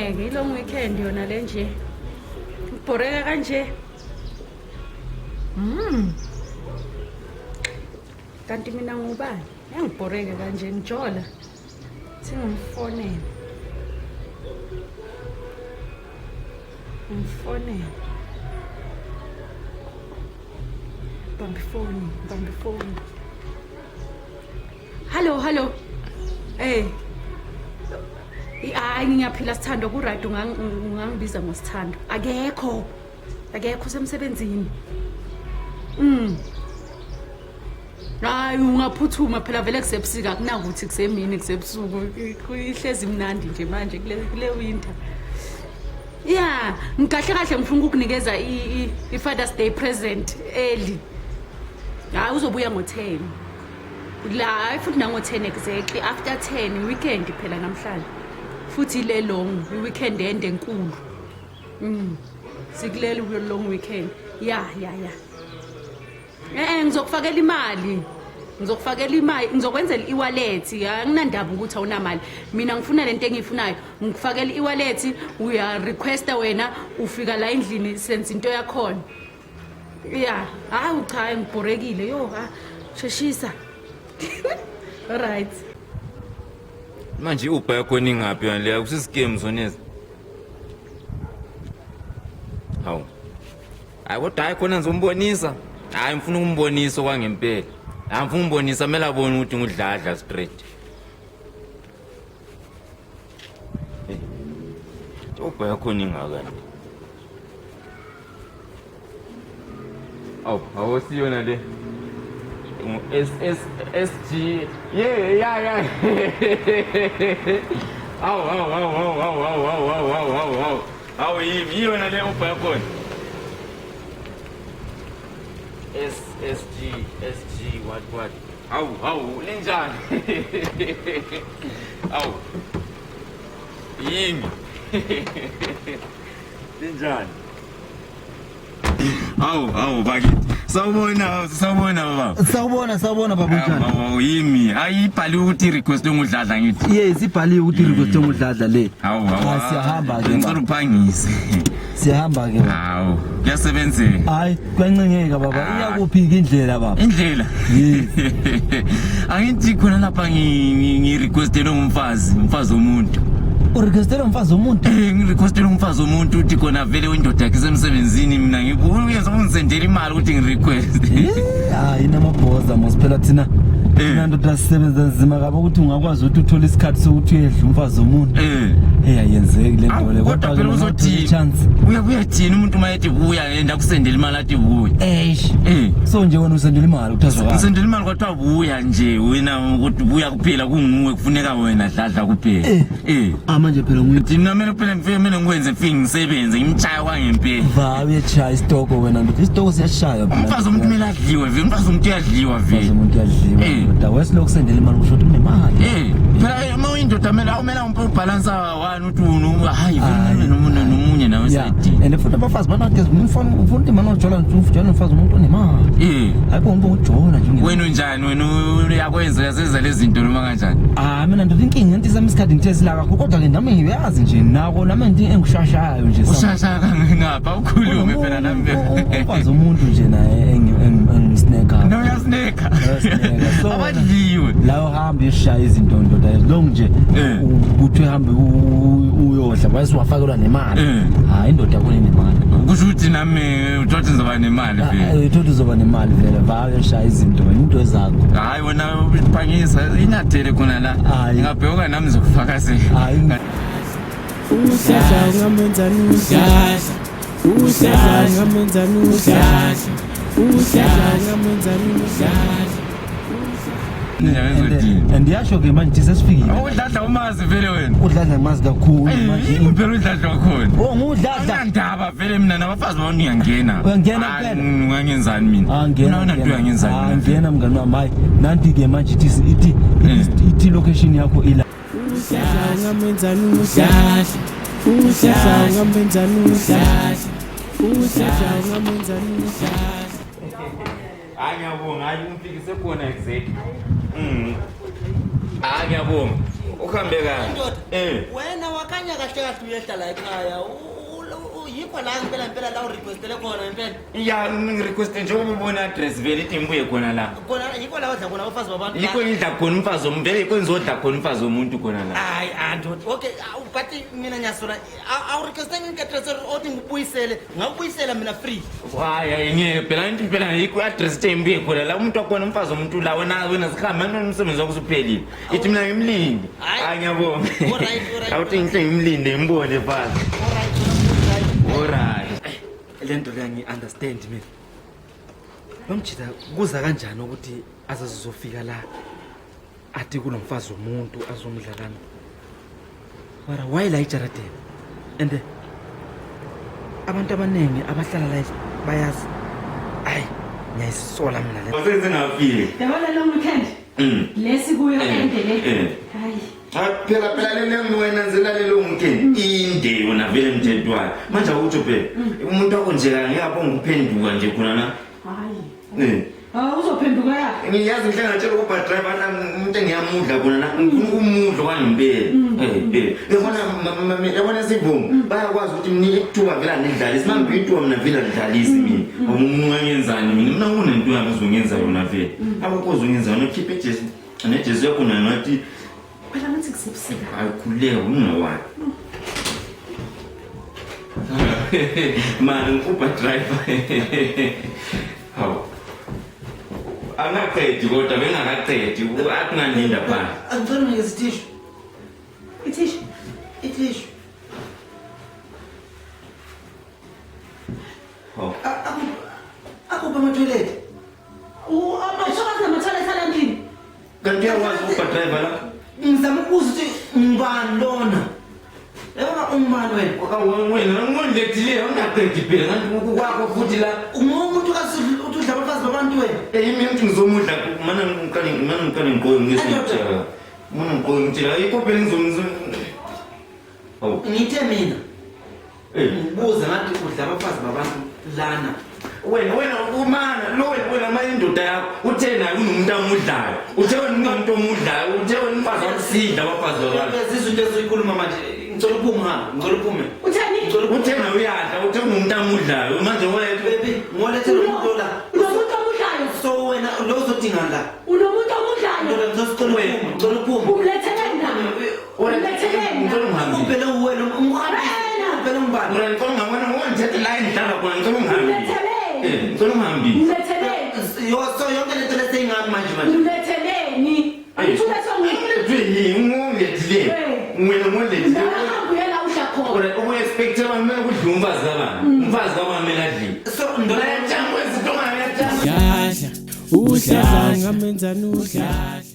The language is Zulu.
Ngeke i-long weekend yona le nje. Ngibhoreka kanje. Kanti mina ngubani? Engibhoreke kanje ngijola. Singimfonele. Ngifonele. Bamba ifoni, bamba ifoni. Hallo, hallo. Eh. Hayi ngiyaphila sithando ku right ungangibiza ngosithando. Akekho. Akekho usemsebenzini. Hayi ungaphuthuma phela vele kusebusika akunakuthi kusemini kusebusuku ihlezi mnandi nje manje kule winter. Yeah, ngikahle kahle ngifuna ukukunikeza i Father's Day present early. Hayi uzobuya ngo-10. La hayi futhi nango-10 exactly after 10 weekend phela namhlanje. Futhi ile long i-weekend ende enkulu. Sikuleli long weekend. Yeah, yeah, yeah. Eh ngizokufakela imali. Ngizokufakela imali, ngizokwenzela i-wallet. Anginandaba ukuthi awunamali. Mina ngifuna lento engiyifunayo. Ngikufakela i-wallet, uya requesta wena ufika la endlini senza into yakhona. Yeah, hawu cha ngibhorekile yo ha. Sheshisa. All right. Manje i-Uber yakho ningaphi yona leya kusisikem zonezi. Hawu. Hayi kodwa hayi khona ngizombonisa. Hayi ngifuna ukumbonisa okwangempela. Hayi ngifuna ukumbonisa kumele abone ukuthi ngudladla straight. Hey. I-Uber yakho ningaka nje. Awu, awusiyona le. S S S G. Yeah, yeah, yeah. Awu, awu, awu, awu, awu, awu, awu, awu, awu, awu, awu. Awu yimi, iyona le ubha yakhona. S S G S G what what. Awu, awu, linjani? Awu. Yimi. Linjani? Awu, awu bakithi. Sawubona, sawubona baba. Sawubona, sawubona baba unjani? Awu yimi. Hayi ibhaliwe ukuthi request ngudladla ngithi. Yes, ibhaliwe ukuthi request ngudladla le. Hawu, hawu. Hayi siyahamba ke. Ngicela uphangise. Siyahamba ke. Hawu, kuyasebenzeka. Hayi, kuyancengeka baba. Ah. Iyakuphi ke indlela baba? Indlela. Yes. Angithi khona lapha ngi requestele umfazi, umfazi womuntu. Urequestele umfazi womuntu? Eh, ngirequestele umfazi womuntu uthi khona vele indoda yakhe isemsebenzini mina ngibuye uyenza ungisendela imali ukuthi ngirequest. Eh, hayi namabhoza mos phela thina. Eh. Thina ndoda sisebenza nzima kabi ukuthi ungakwazi ukuthi uthole isikhathi sokuthi uyedla umfazi womuntu. Eh. Eh ayenzeki le nto le Kodwa phela uzothini? Chance. Uyabuya thini umuntu uma ethi buya enda kusendela imali athi buya. Eish. Eh. So nje wena usendela imali ukuthi azwakala. Ngisendela imali kwathiwa buya nje wena ukuthi buya kuphela kunguwe kufuneka wena dladla kuphela. Eh. Eh. Ah manje phela nguye. Thina kumele kuphela ngifike kumele ngikwenze ngifike ngisebenze ngimtshaye kwangempela. Va uyeshaya isitoko wena ndoda. Isitoko siyashaya phela. Umfazi womuntu kumele adliwe vele umfazi womuntu uyadliwa Umfazi vele. womuntu uyadliwa. Eh. Ndoda wesilokhu sendela imali kusho ukuthi unemali. Eh, phela uma uyindoda kumele awumele ubhalansa wani uthi hayi Hayi. vele nomunye nomunye nawe Yeah. sayidini. And futhi abafazi banageza umfana ufuna ukuthi mana ujola ujola nomfazi umuntu onemali. Eh. Hayi bo umfana ujola nje. Wena unjani wena uyakwenza uyazenza lezi zinto noma kanjani? Ah mina ndoda inkinga into isami isikhathi ngithe sila kakhulu kodwa ke nami ngiyazi nje nako nami into engishashayo nje. Ushasha kangapha ukhulume phela nami. Umfazi umuntu nje naye engisneka. No uyasneka. Uyasneka. So abadliwe. La uhamba uyishaya izinto ndoda long nje Eh. ukuthi uhambe uyodla bese wafakelwa nemali. Eh. Hayi indoda yakho inemali. Kusho ukuthi nami uthothi ngizoba nemali vele. Uthothi uzoba nemali vele va uyashaya izinto wena into ezakho. Hayi wena uphangisa inyathele khona la. Hayi. Ngingabheka nami ngizokufakazela. Hayi Udladla ungamenzani udladla Udladla ungamenzani udladla Udladla ungamenzani udladla Ngiyezodini. and yasho ke manje sesifikile. Udladla umazi vele wena. Udladla mazi kakhulu manje. Yimi phela udladla wakhona. Oh ngudladla. Anginandaba vele mina nabafazi bami ngiyangena. Uyangena Hayi, kuphela? Ungangenzani mina? Ah ngena. Mina nto uyangenzani Ah mina? ngena mngani wami hayi. Nanti ke manje ithi ithi ithi location yakho ila. Udladla ungamenzani udladla Udladla ungamenzani udladla Udladla ungamenzani udladla Hayi ngiyabonga, hayi umfikise khona exactly. Hayi ngiyabonga. Uhambe kahle. Ndoda. Eh. Wena wakha Kuyakhanya kahle kahle uyehla la ekhaya. Yikho la ngempela ngempela la urequestele khona ngempela. Ya, ngirequeste njengoba ubona address vele ithi ngibuye khona la. Khona yikho la odla khona abafazi babantu. Yikho ngidla khona umfazi womuntu, vele yikho ngizodla khona umfazi womuntu khona la. Hayi andoda. Okay, but mina ngiyasola awurequeste ngi-address othi ngikubuyisele. Ngakubuyisela mina free. Hayi, hayi ngeke phela into phela yikho i-address ithi ngibuye khona la umuntu wakhona umfazi womuntu la wena wena sihambe manje umsebenzi wakho usuphelile. Ithi mina ngimlinde. Hayi. Hayi ngiyabonga. Alright, alright. Awuthi ngihle ngimlinde ngimbone phansi. Alright, alright. Alright. Le nto leya ngi-understand mina. Lo mjita kuza kanjani ukuthi azazofika la athi kulo mfazi womuntu azomdlalana. Mara why la ejaradeni? And abantu abaningi abahlala la bayazi. Ayi, ngiyayisola mina le. Sengingafiki. Yabona lo weekend lesi kuyo ende le. Hayi. Hayi phela phela le le wena nzela lelo weekend inde yona vele mthethwayo. Manje awutsho phela umuntu wakho nje ngeke abonge ukuphenduka nje khona na. Hayi. Eh. Ah uzophenduka ya. Ngiyazi ngihle ngatshela ukuba driver la umuntu engiyamudla khona la ngifuna ukumudla kwangempela. Eh eh. Yabona yabona sivumo bayakwazi ukuthi mnike ithuba vele anidlalisi. Mangiphi ithuba mina vele anidlalisi mina. Umuntu ungangenzani mina? Mina kunento yami uzongenza yona vele. Akukho uzongenza yona ukhiphe ijezi. Nejezi yakho nayo ngathi Phela ngathi kusebusika. ayikhululeka ungawani. Mani ngi-Uber driver. Hawu. Angaqedi kodwa bengakaqedi athi ngalinda phansi. Angicela unginikeze ithishu. Ithishu. Ithishu. Hawu. Akuphi ama-toilet? Awushokazi nama-toilet alandini. Kanti uyakwazi u-Uber driver la? Ngizama ukubuza ukuthi ngubani lona. Yabona ungubani wena? Wena ngondlethile ungaqedi phela ngathi kwakho futhi la. Ungumuntu uthi udla abafazi babantu wena. Eh yimi ngithi ngizomudla mana ngiqale mana ngiqale ngiqoke ngisitshela. Mana ngiqoke ngitshela ayikho phela ngizomuzwa. Hawu. Ngithe mina Eh. ngibuza ngathi udla abafazi babantu lana. Wena wena umana lo wena wena ma indoda yakho uthe naye unomuntu amudlayo. Uthe wena unomuntu omudlayo, uthe wena umfazi akusidla abafazi babantu. Uyazizwa into ezoyikhuluma manje. Ngicela uphume hamba, ngicela uphume. Utheni? Ngicela uphume. Uthe naye uyadla, uthe unomuntu amudlayo. Manje wena Baby, ngolethela umuntu la. Unomuntu omudlayo. So wena lo uzodingani la? Unomuntu omudlayo. Ndoda ngicela uphume, ngicela uphume. Umletheleni la. Umletheleni la. ngicela ungihambise. Uphele uwena umhambise. Wena. Uphele ngubani? Mina ngicela ungihambise, wena ngithethe la engihlala khona ngicela ungihambise. Umletheleni. Eh, ngicela ungihambise. Umletheleni. Yo so yonke lento leseyingami manje manje. Umletheleni. Angithulethwa nguye. Ungilethwe yini? Ungilethile. Wena ungilethile. Hamba uye la udla khona. Ora ubu-expecte abantu kumele kudliwe umfazi kabani? Umfazi kabani kumele adliwe? So ndoda Uyatshanga izinto ongayatshanga. Udladla, udladla ungamenzani udladla.